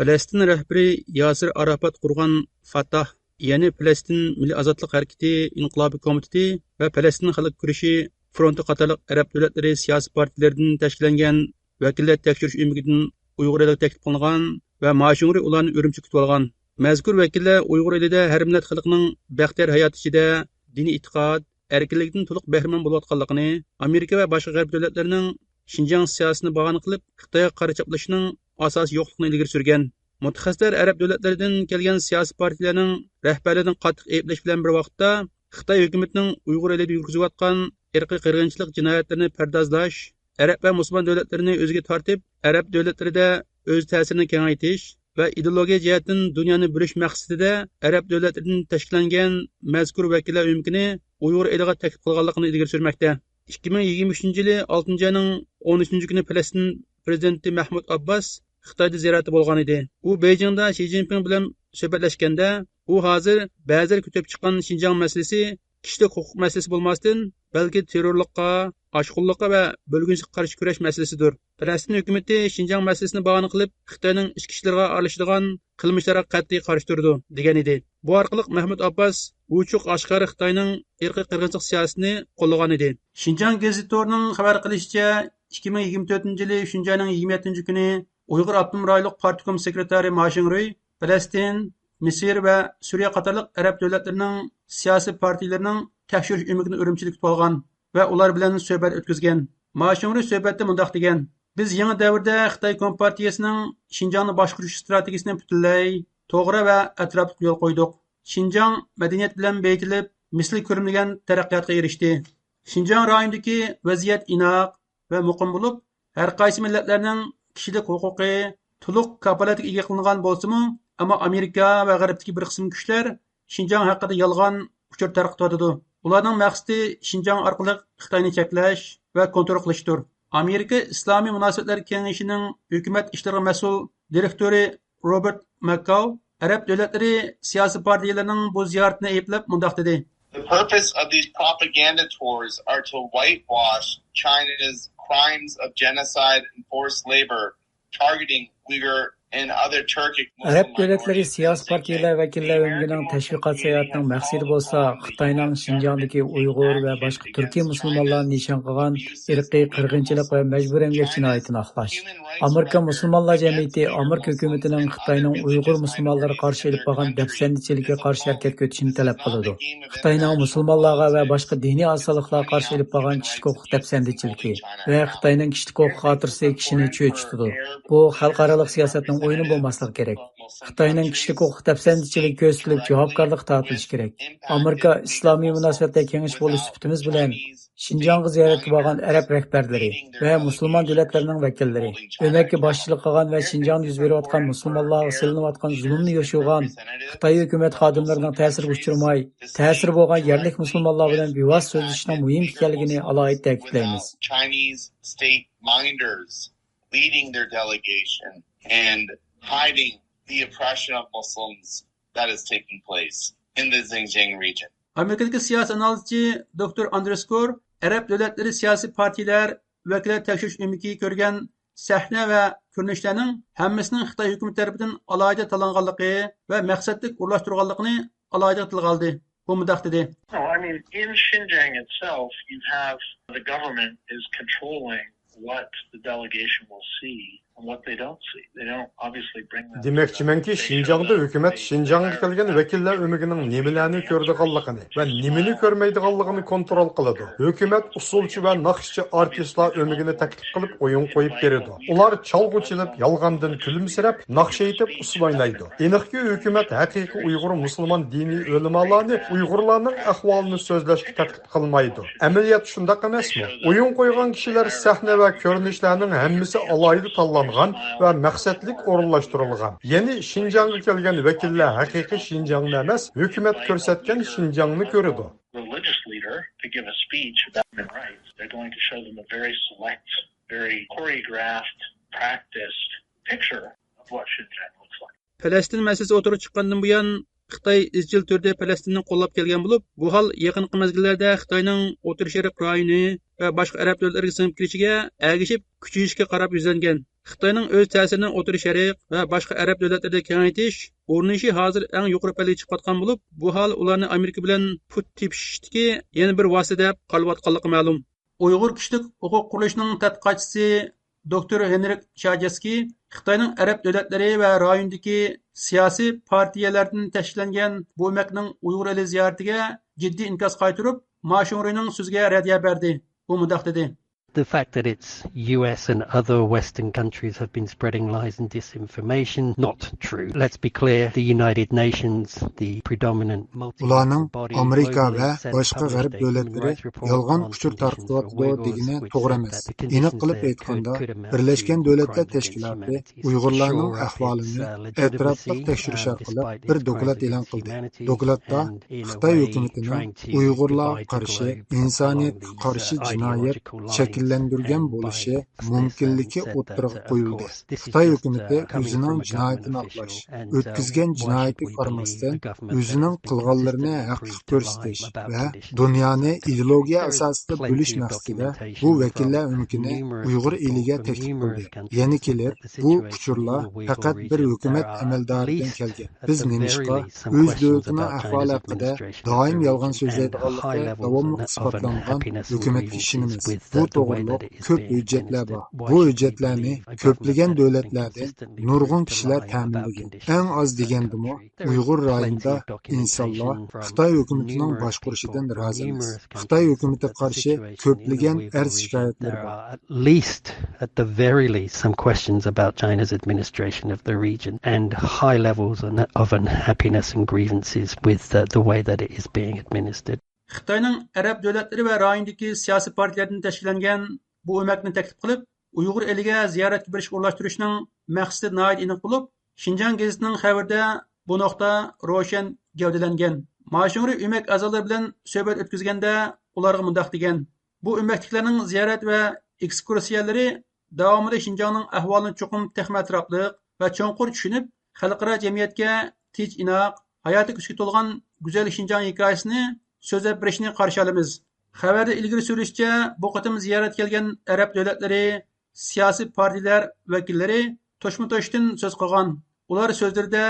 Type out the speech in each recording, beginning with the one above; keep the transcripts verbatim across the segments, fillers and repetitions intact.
پەلەستىن رەھبىرى ياسىر ئاراپات قۇرغان فاتاھ، يەنى پەلەستىن مىللىي ئازادلىق ھەرىكىتى ئىنقىلابىي كومىتېتى ۋە پەلەستىن خەلق كۈرىشى فرونتى قاتارلىق ئەرەب دۆلەتلىرى سىياسىي پارتىيىلىرىدىن تەشكىللەنگەن ۋەكىللەر تەكشۈرۈش ئۆمىكىدىن ئۇيغۇر ئېلىغا تەكلىپ قىلىنغان ۋە ما شۇڭرى ئۇلارنى ئۈرۈمچىگە كۈتۈۋالغان. مەزكۇر ۋەكىللەر ئۇيغۇر ئېلىدە ھەر مىللەت خەلقنىڭ بەختىيار ھايات ئىچىدە دىنىي ئېتىقاد، ئەركىنلىكتىن تولۇق بەھرىمەن بولۇۋاتقانلىقىنى، ئامېرىكا ۋە باشقا غەرب دۆلەتلىرىنىڭ شىنجاڭ سىياسىتىنى باھانە قىلىپ، خىتايغا قارا چاپلىشىشنىڭ ئاساسى يوقلۇقىنى ئىلگىرى سۈرگەن. مۇتەخەسسىسلەر ئەرەب دۆلەتلىرىدىن كەلگەن سىياسىي پارتىيىلەرنىڭ رەھبەرلىرىنى قاتتىق ئەيىبلەش بىلەن بىر ۋاقىتتا، خىتاي ھۆكۈمىتىنىڭ ئۇيغۇر ئېلىدە يۈرگۈزۈۋاتقان ئىرقىي قىرغىنچىلىق جىنايەتلىرىنى پەردازلاش، ئەرەب ۋە مۇسۇلمان دۆلەتلىرىنى ئۆزىگە تارتىپ، ئەرەب دۆلەتلىرىدە ئۆز تەسىرىنى كېڭەيتىش ۋە ئىدېئولوگىيە جەھەتتىن دۇنيانى بۆلۈش مەقسىتىدە ئەرەب دۆلەتلىرىدىن تەشكىللەنگەن مەزكۇر ۋەكىللەر ئۆمىكىنى ئۇيغۇر ئېلىغا تەكلىپ قىلغانلىقىنى ئىلگىرى سۈرمەكتە. ئىككى مىڭ يىگىرمە ئۈچىنچى يىلى ئالتىنچى ئاينىڭ ئون ئۈچىنچى كۈنى پەلەستىن پرېزىدېنتى مەھمۇد ئابباس خىتايدا زىيارەتتە بولغان ئىدى. ئۇ بېيجىڭدا شى جىنپىڭ بىلەن سۆھبەتلەشكەندە، ئۇ ھازىر بەزىلەر كۆتۈرۈپ چىققان شىنجاڭ مەسىلىسى كىشىلىك ھوقۇق مەسىلىسى بولماستىن، بەلكى تېررورلۇققا، ئاشقۇنلۇققا ۋە بۆلگۈنچىلىككە قارشى كۈرەش مەسىلىسىدۇر. پەلەستىن ھۆكۈمىتى شىنجاڭ مەسىلىسىنى باھانە قىلىپ، خىتاينىڭ ئىچكى ئىشلىرىغا ئارىلىشىدىغان قىلمىشلارغا قەتئىي قارشى تۇرىدۇ، دېگەن ئىدى. بۇ ئارقىلىق مەھمۇد ئابباس ئوچۇق ئاشكارا خىتاينىڭ ئىرقىي قىرغىنچىلىق سىياسىتىنى قوللىغان ئىدى. شىنجاڭ گېزىتى تورىنىڭ خەۋەر قىلىشىچە، ئىككى مىڭ يىگىرمە تۆتىنچى يىلى ئۈچىنچى ئاينىڭ يىگىرمە يەتتىنچى كۈنى ئۇيغۇر ئاپتونوم رايونلۇق پارتكوم سېكرېتارى ما شىڭرۇي پەلەستىن، مىسىر ۋە سۈرىيە قاتارلىق ئەرەب دۆلەتلىرىنىڭ سىياسىي پارتىيىلىرىنىڭ تەكشۈرۈش ئۆمىكىنى ئۈرۈمچىدە كۈتۈۋالغان ۋە ئۇلار بىلەن سۆھبەت ئۆتكۈزگەن. ما شىڭرۇي سۆھبەتتە مۇنداق دېگەن: بىز يېڭى دەۋردە خىتاي كومپارتىيىسىنىڭ شىنجاڭنى باشقۇرۇش ئىستراتېگىيىسىنى پۈتۈنلەي توغرا ۋە ئەتراپلىق يولغا قويدۇق. شىنجاڭ مەدەنىيەت بىلەن بېيىتىلىپ، مىسلى كۆرمىگەن تەرەققىياتقا ئېرىشتى. شىنجاڭ رايونىدىكى ۋەزىيەت ئىناق ۋە مۇقىم بولۇپ، ھەر قايسى مىللەتلەرنىڭ كىشىلىك ھوقۇقى تولۇق كاپالەتكە ئىگە قىلىنغان بولسىمۇ، ئەمما ئامېرىكا ۋە غەربتىكى بىر قىسىم كۈچلەر شىنجاڭ ھەققىدە يالغان ئۇچۇر تارقىتىۋاتىدۇ. ئۇلارنىڭ مەقسىتى شىنجاڭ ئارقىلىق خىتاينى چەكلەش ۋە كونترول قىلىشتۇر. ئامېرىكا ئىسلامىي مۇناسىۋەتلەر كېڭىشىنىڭ ھۆكۈمەت ئىشلىرىغا مەسئۇل دىرېكتورى روبېرت ماككاو ئەرەب دۆلەتلىرى سىياسىي پارتىيىلىرىنىڭ بۇ زىيارىتىنى ئەيىبلەپ مۇنداق دېدى: The purpose of these propaganda tours are to whitewash China's crimes of genocide and forced labor targeting Uyghur and other Turkic ئەرەب دۆلەتلىرى سىياسىي پارتىيىلەر ۋەكىللەر ئۆمىكىنىڭ تەشۋىقات ساياھىتىنىڭ مەقسىتى بولسا، خىتاينىڭ شىنجاڭدىكى ئۇيغۇر ۋە باشقا تۈركىي مۇسۇلمانلارنى نىشان قىلغان ئىرقىي قىرغىنچىلىق ۋە مەجبۇرىي ئەمگەك جىنايىتىنى ئاقلاش. ئامېرىكا مۇسۇلمانلار جەمئىيىتى ئامېرىكا ھۆكۈمىتىنىڭ خىتاينىڭ ئۇيغۇر مۇسۇلمانلىرىغا قارشى ئېلىپ بارغان دەپسەندىچىلىكىگە قارشى ھەرىكەتكە ئۆتۈشىنى تەلەپ قىلىدۇ. خىتاينىڭ مۇسۇلمانلارغا ۋە باشقا دىنىي ئاز سانلىقلارغا قارشى ئېلىپ بارغان كىشىلىك ھوقۇق دەپسەندىچىلىكى ۋە خىتاينىڭ كىشىلىك ھوقۇق خاتىرىسى كىشىنى چۆچۈتىدۇ. بۇ خەلقئارالىق سىياسەتنىڭ ئويۇنى بولماسلىقى كېرەك. خىتاينىڭ كىشىلىك ھوقۇق دەپسەندىچىلىكى كۆرسىتىلىپ جاۋابكارلىققا تارتىلىشى كېرەك. ئامېرىكا ئىسلامىي مۇناسىۋەتلەر كېڭىشى بولۇش سۈپىتىمىز بىلەن شىنجاڭغا زىيارەتكە بارغان ئەرەب رەھبەرلىرى ۋە مۇسۇلمان دۆلەتلىرىنىڭ ۋەكىللىرى، ئۆمەككە باشچىلىق قىلغان ۋە شىنجاڭدا يۈز بېرىۋاتقان مۇسۇلمانلارغا سېلىنىۋاتقان زۇلۇمنى يوشۇرغان خىتاي ھۆكۈمەت خادىملىرىنىڭ تەسىرىگە ئۇچرىماي، تەسىرى بولغان يەرلىك مۇسۇلمانلار بىلەن بىۋاسىتە سۆزلىشىشنىڭ مۇھىم ئىكەنلىكىنى ئالاھىدە تەكىتلەيمىز. Chinese state minders leading their delegation and hiding the oppression of Muslims that is taking place in the Xinjiang region. ئامېرىكىدىكى سىياسىي ئانالىزچى دوكتور ئاندرېس گور ئەرەب دۆلەتلىرى سىياسىي پارتىيىلەر ۋەكىللەر تەكشۈرۈش ئۆمىكى كۆرگەن سەھنە ۋە كۆرۈنۈشلەرنىڭ ھەممىسىنىڭ خىتاي ھۆكۈمىتى تەرىپىدىن ئالاھىدە تاللانغانلىقى ۋە مەقسەتلىك ئورۇنلاشتۇرۇلغانلىقىنى ئالاھىدە تىلغا ئالدى. ئۇ مۇنداق دېدى. No, I mean, in Xinjiang itself, you have the government is controlling what the delegation will see and what they don't see. They don't obviously bring that to the دېمەكچىمەنكى، station شىنجاڭدا that ھۆكۈمەت they شىنجاڭغا كەلگەن ۋەكىللەر ئۆمىكىنىڭ نېمىلەرنى كۆرىدىغانلىقىنى ۋە نېمىنى كۆرمەيدىغانلىقىنى كونترول قىلىدۇ. ھۆكۈمەت ئۇسسۇلچى ۋە ناخشىچى ئارتىسلار ئۆمىكىنى تەكلىپ قىلىپ ئويۇن قويۇپ بېرىدۇ. ئۇلار چالغۇ چېلىپ، يالغاندىن كۈلۈمسىرەپ، ناخشا ئېيتىپ، ئۇسسۇل ئوينايدۇ. ئېنىقكى، ھۆكۈمەت ھەقىقىي ئۇيغۇر مۇسۇلمان دىنىي ئۆلىمالارنى ئۇيغۇرلارنىڭ ئەھۋالىنى سۆزلەشكە تەكلىپ قىلمايدۇ. ئەمەلىيەت شۇنداق ئەمەسمۇ؟ ئويۇن قويغان كىشىلەر، سەھنە ۋە كۆرۈنۈشلەرنىڭ ھەممىسى ئالاھىدە تاللانغان ۋە مەقسەتلىك ئورۇنلاشتۇرۇلغان. يەنى شىنجاڭغا كەلگەن ۋەكىللەر ھەقىقىي شىنجاڭنى ئەمەس، ھۆكۈمەت كۆرسەتكەن شىنجاڭنى كۆرىدۇ. Religious leader to give a speech about human rights. They're going to show them a very select, very choreographed, practiced picture of what Xinjiang looks like. پەلەستىن مەسىلىسى ئوتتۇرىغا چىققاندىن بۇيان، خىتاي ئىزچىل تۈردە پەلەستىننى قوللاپ كەلگەن بولۇپ، بۇ ھال يېقىنقى مەزگىللەردە خىتاينىڭ ئوتتۇرا شەرق رايونى ۋە باشقا ئەرەب دۆلەتلىرىگە سىڭىپ كىرىشىگە ئەگىشىپ كۈچىيىشكە قاراپ يۈزلەنگەن. خىتاينىڭ ئۆز تەسىرىنى ئوتتۇرا شەرق ۋە باشقا ئەرەب دۆلەتلىرىدە كېڭەيتىش ئۇرۇنۇشى ھازىر ئەڭ يۇقىرى پەللىگە چىقىۋاتقان بولۇپ، بۇ ھال ئۇلارنى ئامېرىكا بىلەن پۇت تېپىشىشتىكى يەنە بىر ۋاسىتە دەپ قارىلىۋاتقانلىقى مەلۇم. ئۇيغۇر كىشىلىك ھوقۇق قۇرۇلۇشىنىڭ تەتقىقاتچىسى دوكتور ھېنرىك شاجېسكىي خىتاينىڭ ئەرەب دۆلەتلىرى ۋە رايوندىكى سىياسىي پارتىيەلەردىن تەشكىللەنگەن بۇ ئۆمەكنىڭ ئۇيغۇر ئېلى زىيارىتىگە جىددىي ئىنكاس قايتۇرۇپ، ما شۇڭرۇينىڭ سۆزىگە رەددىيە بەردى. ئۇ مۇنداق دېدى. The fact that it's U S and other Western countries have been spreading lies and disinformation, not true. Let's be clear, the United Nations, the predominant multilateral ئۇلارنىڭ body ئامېرىكا globally ۋە said باشقا غەرب publicly دۆلەتلىرى يالغان ئۇچۇر تارقىتىۋاتىدۇ دېگىنى توغرا ئەمەس. ئېنىق قىلىپ ئېيتقاندا، بىرلەشكەن دۆلەتلەر تەشكىلاتى ئۇيغۇرلارنىڭ ئەھۋالىنى ئەتراپلىق تەكشۈرۈش ئارقىلىق بىر دوكلات ئېلان قىلدى. دوكلاتتا خىتاي ھۆكۈمىتىنىڭ ئۇيغۇرلارغا قارشى ئىنسانىيەتكە قارشى جىنايەت شەكىللەندۈرگەن بولۇشى مۇمكىنلىكى ئوتتۇرىغا قويۇلدى. خىتاي ھۆكۈمىتى ئۆزىنىڭ جىنايىتىنى ئاقلاش، ئۆتكۈزگەن جىنايىتىگە قارىماستىن، ئۆزىنىڭ قىلغانلىرىنى ھەقلىق كۆرسىتىش ۋە دۇنيانى ئىدېئولوگىيە ئاساسىدا بۆلۈش مەقسىتىدە بۇ ۋەكىللەر ئۆمىكىنى ئۇيغۇر ئېلىگە تەكلىپ قىلدى. يەنە كېلىپ، بۇ ئۇچۇرلار پەقەت بىر ھۆكۈمەت ئەمەلدارىدىن كەلگەن. بىز نېمىشقا ئۆز دۆلىتىنىڭ ئەھۋالى ھەققىدە دائىم يالغان سۆزلەيدىغانلىقى داۋاملىق ئىسپاتلانغان ھۆكۈمەتكە ئىشىنىمىز؟ بۇ توغرۇلۇق كۆپ ھۆججەتلەر بار. بۇ ھۆججەتلەرنى كۆپلىگەن دۆلەتلەردىن نۇرغۇن كىشىلەر تەمىنلىگەن. ئەڭ ئاز دېگەندىمۇ ئۇيغۇر رايونىدا ئىنسانلار خىتاي ھۆكۈمىتىنىڭ باشقۇرۇشىدىن رازى ئەمەس. خىتاي ھۆكۈمىتىگە قارشى كۆپلىگەن ئەرز شىكايەتلىرى بار. At least, at the very least, some questions about China's administration of the region and high levels of unhappiness and grievances with the, the way that it is being administered. خىتاينىڭ ئەرەب دۆلەتلىرى ۋە رايوندىكى سىياسىي پارتىيەلەردىن تەشكىللەنگەن بۇ ئۆمەكنى تەكلىپ قىلىپ، ئۇيغۇر ئېلىگە زىيارەتكە بېرىشكە ئورۇنلاشتۇرۇشنىڭ مەقسىتى ناھايىتى ئېنىق بولۇپ، شىنجاڭ گېزىتىنىڭ خەۋىرىدە بۇ نۇقتا روشەن گەۋدىلەنگەن. ما شۇڭرۇي ئۆمەك ئەزالىرى بىلەن سۆھبەت ئۆتكۈزگەندە ئۇلارغا مۇنداق دېگەن: بۇ ئۆمەكتىكىلەرنىڭ زىيارەت ۋە ئېكسكۇرسىيەلىرى داۋامىدا شىنجاڭنىڭ ئەھۋالىنى چوقۇم تېخىمۇ ئەتراپلىق ۋە چوڭقۇر چۈشىنىپ، خەلقئارا جەمئىيەتكە تىنچ ئىناق، ھاياتىي كۈچكە تولغان گۈزەل شىنجاڭ ھېكايىسىنى سۆزلەپ بېرىشىنى قارشى ئالىمىز. خەۋەردە ئىلگىرى سۈرۈلۈشىچە، بۇ قېتىم زىيارەتكە كەلگەن ئەرەب دۆلەتلىرى سىياسىي پارتىيىلەر ۋەكىللىرى توشمۇ توشتىن سۆز قىلغان. ئۇلار سۆزلىرىدە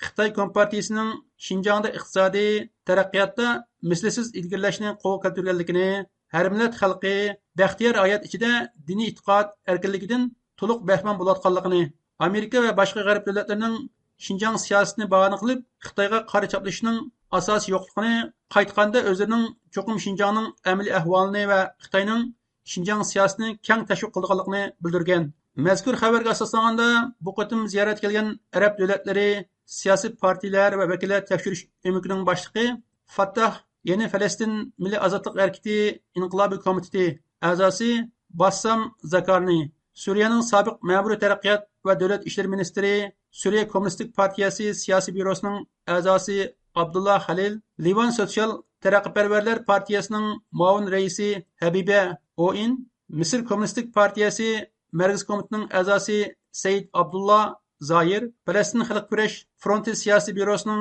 خىتاي كومپارتىيىسىنىڭ شىنجاڭدا ئىقتىسادىي تەرەققىياتتا مىسلىسىز ئىلگىرىلەشنى قولغا كەلتۈرگەنلىكىنى، ھەر مىللەت خەلقى بەختىيار ھايات ئىچىدە دىنىي ئېتىقاد ئەركىنلىكىدىن تولۇق بەھرىمەن بولۇۋاتقانلىقىنى، ئامېرىكا ۋە باشقا غەرب دۆلەتلىرىنىڭ شىنجاڭ سىياسىتىنى باھانە قىلىپ، خىتايغا قارا چاپلىشىشنىڭ ئاساسى يوقلۇقىنى، قايتقاندا ئۆزلىرىنىڭ چوقۇم شىنجاڭنىڭ ئەمەلىي ئەھۋالىنى ۋە خىتاينىڭ شىنجاڭ سىياسىتىنى كەڭ تەشۋىق قىلىدىغانلىقىنى بىلدۈرگەن. مەزكۇر خەۋەرگە ئاساسلانغاندا، بۇ قېتىم زىيارەتكە كەلگەن ئەرەب دۆلەتلىرى سىياسىي پارتىيىلەر ۋە ۋەكىللەر تەكشۈرۈش ئۆمىكىنىڭ باشلىقى فاتتاھ، يەنى فەلەستىن مىللىي ئازادلىق ھەرىكىتى ئىنقىلابىي كومىتېتى ئەزاسى باسسام زاكارنى، سۈرىيەنىڭ سابىق مەمۇرىي تەرەققىيات ۋە دۆلەت ئىشلىرى مىنىستىرى، سۈرىيە كوممۇنىستىك پارتىيەسى سىياسىي بيۇروسىنىڭ ئەزاسى ئابدۇللا خەلىل، لىۋان سوتسىيال تەرەققىيپەرۋەرلەر پارتىيەسىنىڭ مۇئاۋىن رەئىسى ھەبىبە ئوئىن، مىسىر كوممۇنىستىك پارتىيەسى مەركىزىي كومىتېتىنىڭ ئەزاسى سەئىد ئابدۇللا زايىر، پەلەستىن خەلق كۈرەش فرونتى سىياسىي بيۇروسىنىڭ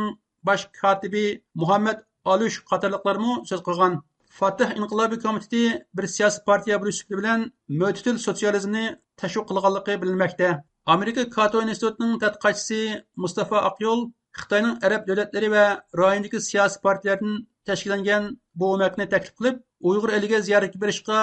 باش كاتىپى مۇھەممەد ئالۇش قاتارلىقلارمۇ سۆز قىلغان. فاتاھ ئىنقىلابىي كومىتېتى بىر سىياسىي پارتىيە بولۇش سۈپىتى بىلەن مۆتىدىل سوتسىيالىزمنى تەشۋىق قىلغانلىقى بىلىنمەكتە. ئامېرىكا كاتو ئىنستىتۇتىنىڭ تەتقىقاتچىسى مۇستافا ئاقيول خىتاينىڭ ئەرەب دۆلەتلىرى ۋە رايوندىكى سىياسىي پارتىيەلەردىن تەشكىللەنگەن بۇ ئۆمەكنى تەكلىپ قىلىپ، ئۇيغۇر ئېلىگە زىيارەتكە بېرىشقا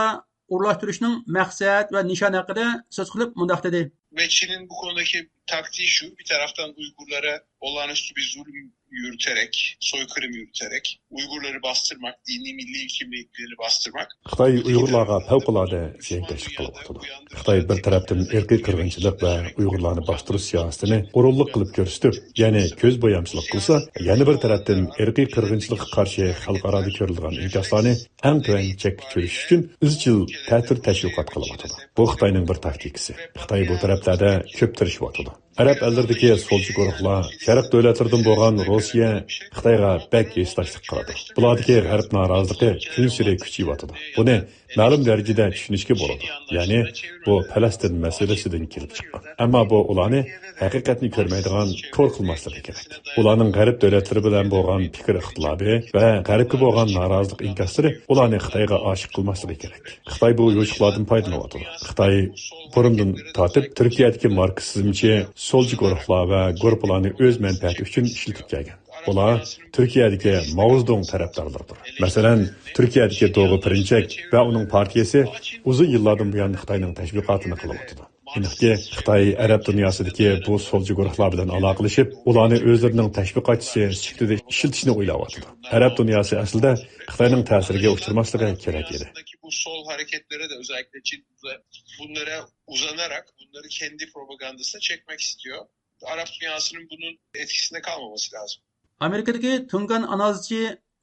ئورۇنلاشتۇرۇشنىڭ مەقسەت ۋە نىشانى ھەققىدە سۆز قىلىپ مۇنداق دېدى. Meçin'in bu konudaki taktiği şu, bir taraftan Uygurlara olağanüstü bir zulüm yürüterek, soykırım yürüterek, Uygurları bastırmak, dini milli kimliklerini bastırmak. خىتاي ئۇيغۇرلارغا پەۋقۇلئاددە زىيانكەشلىك قىلىۋاتىدۇ. خىتاي بىر تەرەپتىن ئىرقىي قىرغىنچىلىق ۋە ئۇيغۇرلارنى باستۇرۇش سىياسىتىنى غۇرۇرلۇق قىلىپ كۆرسىتىپ، يەنى كۆز بويامچىلىق قىلسا، يەنە بىر تەرەپتىن ئىرقىي قىرغىنچىلىققا قارشى خەلقئارادا كۆرۈلىدىغان ئىنكاسلارنى ئەڭ تۆۋەن چەككە چۈشۈرۈش ئۈچۈن ئىزچىل تەتۈر تەشۋىقات قىلىۋاتىدۇ. بۇ خىتاينىڭ بىر تاكتىكىسى. خىتاي بۇ تەرەپلەردە كۆپ تىرىشىۋاتىدۇ. ئەرەب ئەللىرىدىكى سولچى گۇرۇھلار شەرق دۆلەتلىرىدىن بولغان روسىيە، خىتايغا بەك ھېسداشلىق قىلىدۇ. بۇلاردىكى غەرب نارازىلىقى كۈنسېرى كۈچىيىۋاتىدۇ. بۇنى مەلۇم دەرىجىدە چۈشىنىشكە بولىدۇ. يەنى بۇ پەلەستىن مەسىلىسىدىن كېلىپ چىققان. ئەمما بۇ ئۇلارنى ھەقىقەتنى كۆرمەيدىغان كور قىلماسلىقى كېرەك. ئۇلارنىڭ غەرب دۆلەتلىرى بىلەن بولغان پىكىر ئىختىلاپى ۋە غەربكە بولغان نارازىلىق ئىنكاسلىرى ئۇلارنى خىتايغا ئاشىق قىلماسلىقى كېرەك. خىتاي بۇ يوچۇقلاردىن پايدىلىنىۋاتىدۇ. خىتاي بۇرۇندىن تارتىپ تۈركىيەدىكى ماركسىزمچى سولچى گۇرۇھلار ۋە گۇرۇپپىلارنى ئۆز مەنپەئەتى ئۈچۈن ئىشلىتىپ كەلگەن. ئۇلار تۈركىيەدىكى ماۋزېدۇڭ تەرەپدارلىرىدۇر. مەسىلەن، تۈركىيەدىكى دوغۇ پىرىنچەك ۋە ئۇنىڭ پارتىيىسى ئۇزۇن يىللاردىن بۇيان خىتاينىڭ تەشۋىقاتىنى قىلىۋاتىدۇ. ئېنىقكى، خىتاي ئەرەب دۇنياسىدىكى بۇ سولچى گۇرۇھلار بىلەن ئالاقىلىشىپ، ئۇلارنى ئۆزلىرىنىڭ تەشۋىقاتچىسى سۈپىتىدە ئىشلىتىشنى ئويلاۋاتىدۇ. ئەرەب دۇنياسى ئەسلىدە خىتاينىڭ تەسىرىگە ئۇچرىماسلىقى كېرەك ئىدى. Bu sol hareketleri de özellikle Çin uza- bunlara uzanarak bunları kendi propagandasına çekmek istiyor. Arap dünyasının bunun etkisinde kalmaması lazım. ئامېرىكىدىكى تۇڭگان ئانالىزچى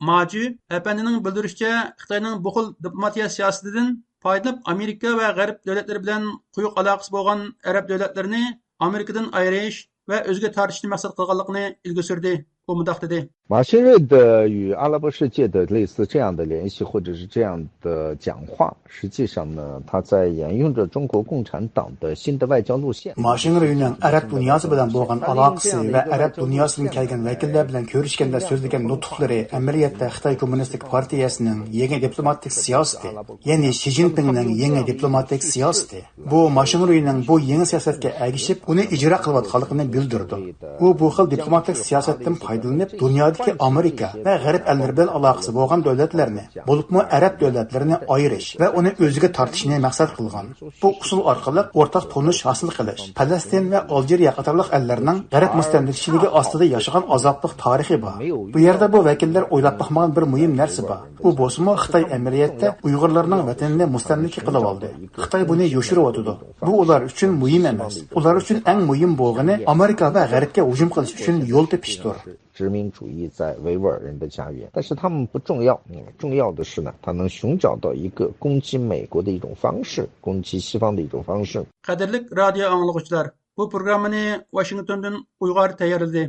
ماجۈ ئەپەندىنىڭ بىلدۈرۈشىچە، خىتاينىڭ بۇ خىل دىپلوماتىيە سىياسىتىدىن پايدىلىنىپ، ئامېرىكا ۋە غەرب دۆلەتلىرى بىلەن قويۇق ئالاقىسى بولغان ئەرەب دۆلەتلىرىنى ئامېرىكىدىن ئايرىش ۋە ئۆزىگە تارتىشنى مەقسەت قىلغانلىقىنى ئىلگىرى سۈردى. ئۇ مۇنداق دېدى. 马兴瑞的与阿拉伯世界的类似这样的联系，或者是这样的讲话，实际上呢，他在沿用着中国共产党的新的外交路线。 ماشىڭرۇينىڭ ئەرەب دۇنياسى بىلەن بولغان ئالاقىسى ۋە ئەرەب دۇنياسىدىن كەلگەن ۋەكىللەر بىلەن كۆرۈشكەندە سۆزلىگەن نۇتۇقلىرى ئەمەلىيەتتە خىتاي كوممۇنىستىك پارتىيەسىنىڭ يېڭى دىپلوماتىك سىياسىتى، يەنى شى جىنپىڭنىڭ يېڭى دىپلوماتىك سىياسىتى. بۇ ماشىڭرۇينىڭ بۇ يېڭى سىياسەتكە ئەگىشىپ، ئۇنى ئىجرا قىلىۋاتقانلىقىنى بىلدۈرىدۇ. ئۇ بۇ خىل دىپلوماتىك سىياسەتتىن پايدىلىنىپ، دۇنيادىكى ئامېرىكا ۋە غەرب ئەللىرى بىلەن ئالاقىسى بولغان دۆلەتلەرنى، بولۇپمۇ ئەرەب دۆلەتلىرىنى ئايرىش ۋە ئۇنى ئۆزىگە تارتىشنى مەقسەت قىلغان. بۇ ئۇسۇل ئارقىلىق ئورتاق تونۇش ھاسىل قىلىش، پەلەستىن ۋە ئالجىرىيە قاتارلىق ئەللەرنىڭ غەرب مۇستەملىكىچىلىكى ئاستىدا ياشىغان ئازابلىق تارىخى بار. بۇ يەردە بۇ ۋەكىللەر ئويلاپ باقمىغان بىر مۇھىم نەرسە بار. ئۇ بولسىمۇ خىتاي ئەمەلىيەتتە ئۇيغۇرلارنىڭ ۋەتىنىنى مۇستەملىكە قىلىۋالدى. خىتاي بۇنى يوشۇرۇۋاتىدۇ. بۇ ئۇلار ئۈچۈن مۇھىم ئەمەس. ئۇلار ئۈچۈن ئەڭ مۇھىم بولغىنى ئامېرىكا ۋە غەربكە ھۇجۇم قىلىش ئۈچۈن يول تېپىشتۇر. 殖民主义在维吾尔人的家园，但是他们不重要。嗯，重要的是呢，他能寻找到一个攻击美国的一种方式，攻击西方的一种方式。 قەدىرلىك رادىيو ئاڭلىغۇچىلار، بۇ پروگراممىنى ۋاشىنگتوندىن ئۇيغار تەييارلىدى.